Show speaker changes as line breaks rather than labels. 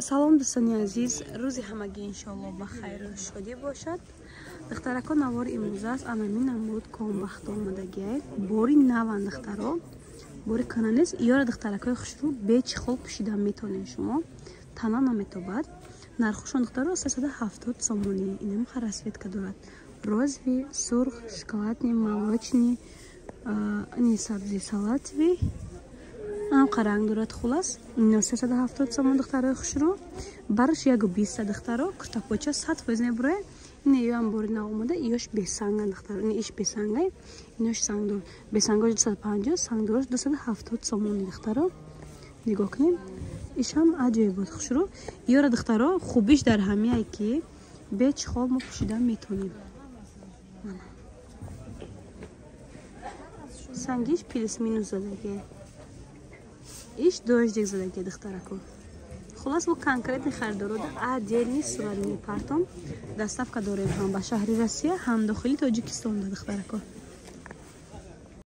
Салом, дӯстони азиз, рӯзи ҳамагӣ иншоалло ба хайру шодӣ бошад. Духтарако, навори имрӯз аст анамин намуд комбахт омадагиай, бори наван, духтаро, бори кана нест. Иёра, духтаракои хушрӯ, бе чехол пӯшида метонед шумо, тана наметобад. Нархушон, духтаро, 370 сомонӣ. Инам расцветка дорад: розовый, сурх, шоколадный, молочный, ини сабзи, салатовый, ам ранг дорад. Хулас, ино 370 сомон, духтарои хушрӯ, барш 120-а, духтаро. Куртапоча 100% мебурае. Ина ёам бори нав омада, иёш бесанган, духтаро, ина иш бесангай, инош сангдор. Бесангош 250, сангдорош 270 сомони. Духтаро, нигоҳ кунем, ишам аҷоиб буд, хушрӯ. Иёра, духтаро, хубиш дар ҳамияе, ки бе чехол мо пӯшида метонем. Сангиш плюс минус задагия, иш дождик задагия, духтарако. Хулас, мо конкретный харидорода отдельный сурат мепартом. Доставка дорем ҳам ба шаҳри Россия, ҳам дохили Тоҷикистонда, духтарако.